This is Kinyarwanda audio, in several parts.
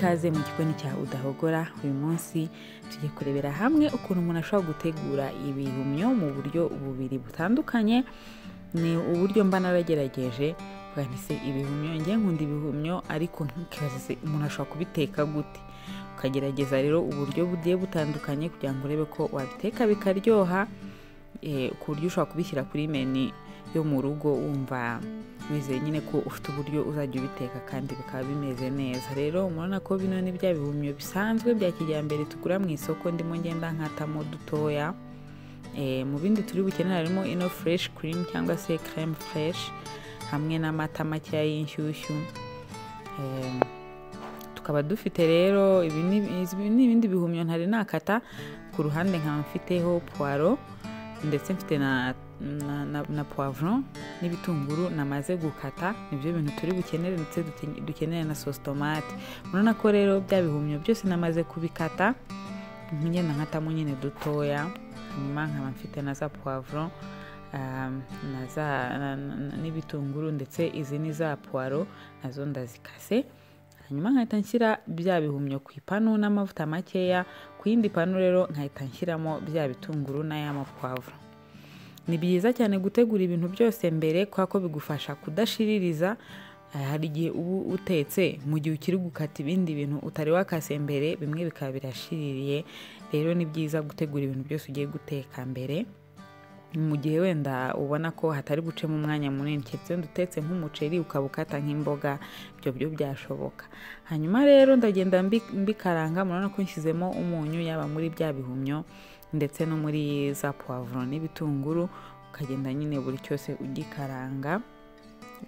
Ikaze mu gikoni cya Udahogora. Uyu munsi tugiye kurebera hamwe ukuntu umuntu ashobora gutegura ibihumyo mu buryo bubiri butandukanye. Ni uburyo mba naragerageje se ibihumyo, njye nkunda ibihumyo ariko nkibaza umuntu ashobora kubiteka gute. Ukagerageza rero uburyo bugiye butandukanye kugira ngo urebe ko wabiteka bikaryoha, ku buryo ushobora kubishyira kuri menu yo mu rugo wumva wizeye nyine ko ufite uburyo uzajya ubiteka kandi bikaba bimeze neza. Rero murabona ko bino ni bya bihumyo bisanzwe bya kijyambere tugura mu isoko, ndimo ngenda nkatamo dutoya. Mu bindi turi bukenera harimo ino fresh cream cyangwa se crème fraîche hamwe n'amata makeya y'inshyushyu. Tukaba dufite rero ibi ni ibindi bihumyo ntari nakata. Ku ruhande nkaba mfiteho poireau ndetse mfite na poivron n'ibitunguru namaze gukata. Nibyo bintu turi bukenere, ndetse dukenere na sauce tomate. Murabona ko rero bya bihumyo byose namaze kubikata, ngenda nkatamo nyine dutoya. Hanyuma nkaba mfite na za poivron na za n'ibitunguru, ndetse izi ni za poireau nazo ndazikase. Hanyuma nkahita nshyira bya bihumyo ku ipanu n'amavuta makeya. Ku yindi panu rero nkahita nshyiramo bya bitunguru n'aya mapoivron. Ni byiza cyane gutegura ibintu byose mbere kubera ko bigufasha kudashiririza. Hari igihe uba utetse mu gihe ukiri gukata ibindi bintu utari wakase mbere, bimwe bikaba birashiririye. Rero ni byiza gutegura ibintu byose ugiye guteka mbere, mu gihe wenda ubona ko hatari bucemo umwanya munini, keretse wenda utetse nk'umuceri ukaba ukata nk'imboga, ibyo byo byashoboka. Hanyuma rero ndagenda mbikaranga. Murabona ko nshyizemo umunyu yaba muri bya bihumyo ndetse no muri za poivron n'ibitunguru, ukagenda nyine buri cyose ugikaranga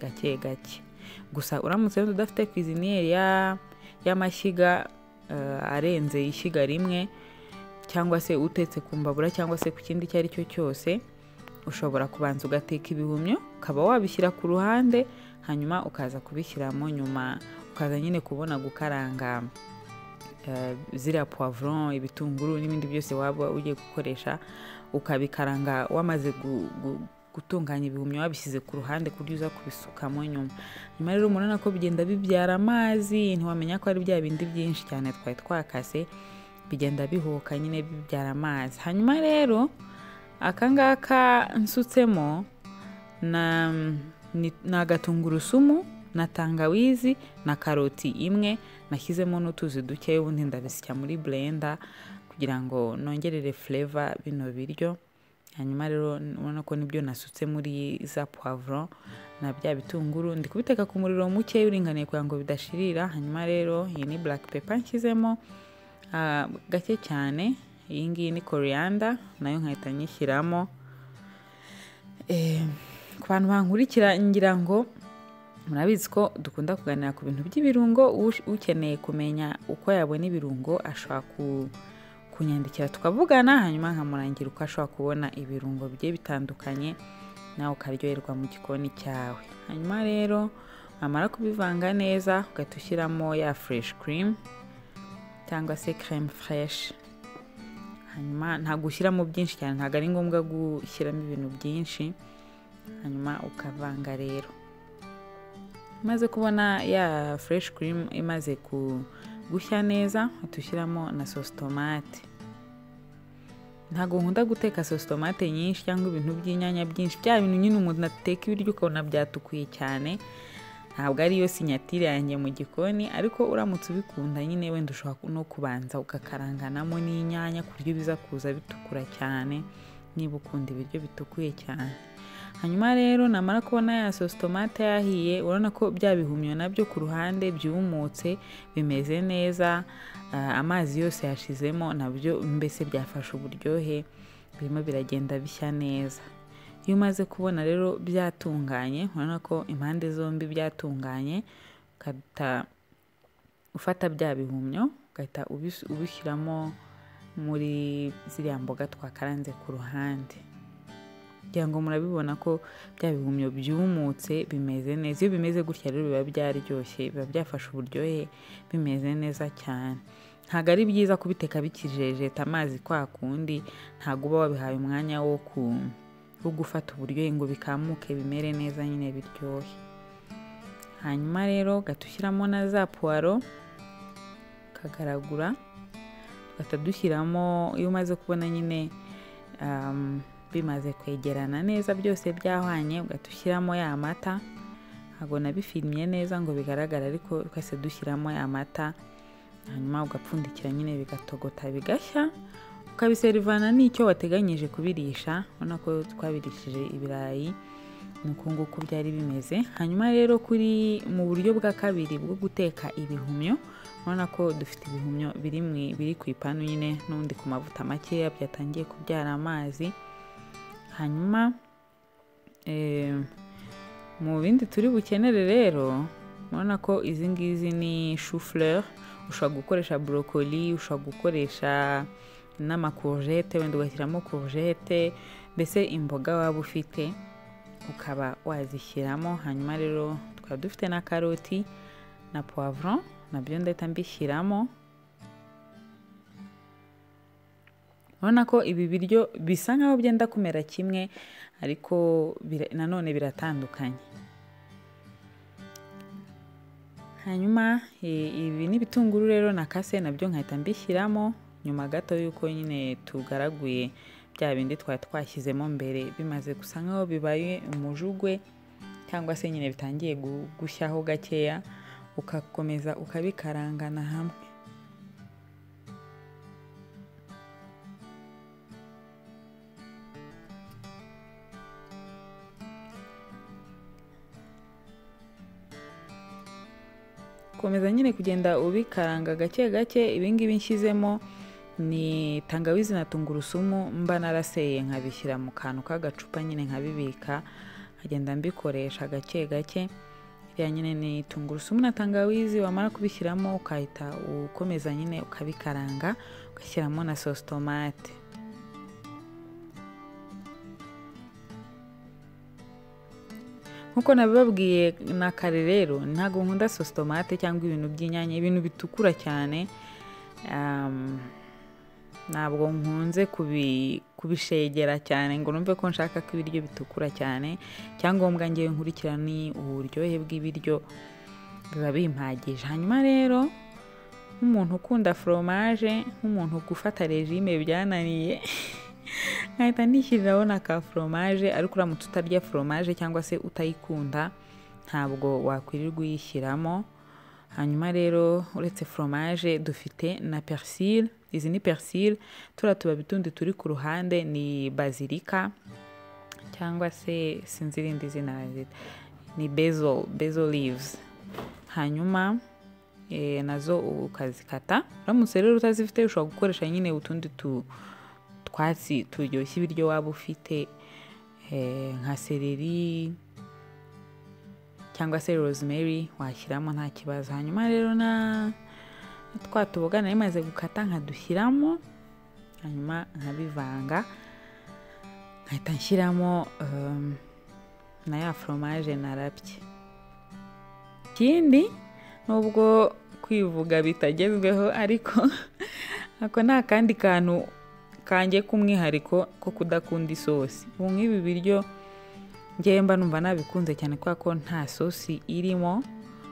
gake gake. Gusa uramutse wenda udafite cuisinière y'amashyiga arenze ishyiga rimwe, cyangwa se utetse ku mbabura cyangwa se ku kindi icyo ari cyo cyose, ushobora kubanza ugateka ibihumyo ukaba wabishyira ku ruhande, hanyuma ukaza kubishyiramo nyuma, ukaza nyine kubona gukaranga ziriya poivron, ibitunguru n'ibindi byose waba ugiye gukoresha, ukabikaranga wamaze gutunganya ibihumyo wabishyize ku ruhande ku buryo uza kubisukamo nyuma. Nyuma rero murabona ko bigenda bibyara amazi, ntiwamenya ko ari bya bindi byinshi cyane twari twakase, bigenda bihoka nyine bibyara amazi. Hanyuma rero aka ngaka nsutsemo ni agatungurusumu na tangawizi na karoti imwe, nashyizemo n'utuzi duke, ubundi ndabisya muri blender kugira ngo nongerere flavor bino biryo. Hanyuma rero ubona ko nibyo nasutse muri za poivron na bya bitunguru. Ndi kubiteka ku muriro muke uringaniye kugira ngo bidashirira. Hanyuma rero iyi ni black pepper nshyizemo gake cyane, iyi ngiyi ni coriander nayo nkahita nyishyiramo. Ku bantu bankurikira ngira ngo murabizi ko dukunda kuganira ku bintu by'ibirungo. Ukeneye kumenya uko yabona ibirungo ashobora kunyandikira tukavugana, hanyuma nkamurangira uko ashobora kubona ibirungo bigiye bitandukanye, nawe ukaryoherwa mu gikoni cyawe. Hanyuma rero wamara kubivanga neza ugahita ushyiramo ya fresh cream cyangwa se crème fraîche. Hanyuma ntabwo ushyiramo byinshi cyane, ntabwo ari ngombwa gushyiramo ibintu byinshi. Hanyuma ukavanga. Rero umaze kubona ya fresh cream imaze gushya neza, ushyiramo na sauce tomate. Ntabwo nkunda guteka sauce tomate nyinshi cyangwa ibintu by'inyanya byinshi, bya bintu nyine umuntu ateka ibiryo ukabona byatukuye cyane, ntabwo ariyo signature yanjye mu gikoni. Ariko uramutse ubikunda nyine wenda ushobora no kubanza ugakaranganamo n'inyanya ku buryo biza kuza bitukura cyane, niba ukunda ibiryo bitukuye cyane. Hanyuma rero namara kubona ya sauce tomate yahiye, urabona ko bya bihumyo nabyo ku ruhande byumutse bimeze neza, amazi yose yashizemo, nabyo mbese byafashe uburyohe, birimo biragenda bishya neza. Iyo umaze kubona rero byatunganye, urabona ko impande zombi byatunganye, ugahita ufata bya bihumyo ugahita ubishyiramo muri ziriya mboga twakaranze ku ruhande. Kugira ngo murabibona ko bya bihumyo byumutse bimeze neza. Iyo bimeze gutya rero biba byaryoshye, biba byafashe uburyohe, bimeze neza cyane. Ntabwo ari byiza kubiteka bikijejeta amazi kwa kundi, ntabwo uba wabihaye umwanya wo gufata uburyohe ngo bikamuke bimere neza nyine biryohe. Hanyuma rero ugahita ushyiramo na za poireau. Tukagaragura, tugahita dushyiramo. Iyo umaze kubona nyine bimaze kwegerana neza byose byahwanye, ugahita ushyiramo ya mata. Ntabwo nabifilmye neza ngo bigaragare, ariko twese dushyiramo ya mata, hanyuma ugapfundikira nyine bigatogota bigashya, ukabiserivana n'icyo wateganyije kubirisha. Ubona ko twabirishije ibirayi, ni uku nguku byari bimeze. Hanyuma rero kuri mu buryo bwa kabiri bwo guteka ibihumyo, urabona ko dufite ibihumyo biri ku ipanu nyine n'ubundi ku mavuta makeya, byatangiye kubyara amazi. Hanyuma mu bindi turi bukenere rero, urabona ko izi ngizi ni chou-fleur. Ushobora gukoresha brocoli, ushobora gukoresha n'amacourgette, wenda ugashyiramo courgette, mbese imboga waba ufite ukaba wazishyiramo. Hanyuma rero tukaba dufite na karoti na poivron, nabyo ndahita mbishyiramo. Urabona ko ibi biryo bisa nkaho byenda kumera kimwe, ariko nanone biratandukanye. Hanyuma ibi ni ibitunguru rero nakase, nabyo nkahita mbishyiramo nyuma gato yuko nyine tugaraguye bya bindi twari twashyizemo mbere, bimaze gusa nkaho bibaye umujugwe cyangwa se nyine bitangiye gushyaho gakeya, ugakomeza ukabikarangana hamwe. Komeza nyine kugenda ubikaranga gake gake. Ibi ngibi nshyizemo ni tangawizi na tungurusumu mba naraseye, nkabishyira mu kantu k'agacupa nyine nkabibika, nkagenda mbikoresha gake gake. Iriya nyine ni tungurusumu na tangawizi, wamara kubishyiramo ukahita ukomeza nyine ukabikaranga, ugashyiramo na sauce tomate. Nkuko nabibabwiye na kare rero, ntabwo nkunda sauce tomate cyangwa ibintu by'inyanya, ibintu bitukura cyane. Ntabwo nkunze kubishegera cyane ngo numve ko nshaka ko ibiryo bitukura cyane. Icyangombwa ngewe nkurikira ni uburyohe bw'ibiryo, biba bimpagije. Hanyuma rero nk'umuntu ukunda fromage, nk'umuntu gufata regime byananiye, nkahita nishyiriraho na ka fromage. Ariko uramutse utarya fromage cyangwa se utayikunda, ntabwo wakwirirwa uyishyiramo. Hanyuma rero uretse fromage dufite na persil. Izi ni persil, turiya tubabi tundi turi ku ruhande ni bazilika cyangwa se sinzi irindi zina, ni basil, basil leaves. Hanyuma nazo ukazikata. Uramutse rero utazifite, ushobora gukoresha nyine utundi twatsi turyoshya ibiryo waba ufite, nka seleri cyangwa se rosemary washyiramo nta kibazo. Hanyuma rero na twa tuboga nari maze gukata nkadushyiramo, hanyuma nkabivanga, nkahita nshyiramo na ya fromage narabye. Ikindi nubwo kwivuga bitagezweho, ariko ako ni akandi kantu kanjye k'umwihariko ko kudakunda isosi. Ubu nk'ibi biryo ngewe mba numva nabikunze cyane kubera ko nta sosi irimo.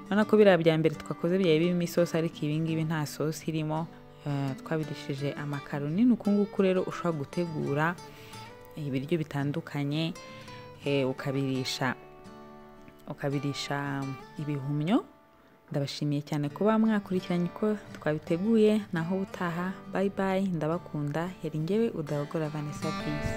Urabona ko biriya bya mbere twakoze byari birimo isosi, ariko ibi ngibi nta sosi irimo. Twabirishije amakaroni. Ni uku nguku rero ushobora gutegura ibiryo bitandukanye, ukabirisha ibihumyo. Ndabashimiye cyane kuba mwakurikiranye uko twabiteguye. Naho ubutaha, bye bye, ndabakunda. Yari ngewe Udahogora Vanessa. Peace.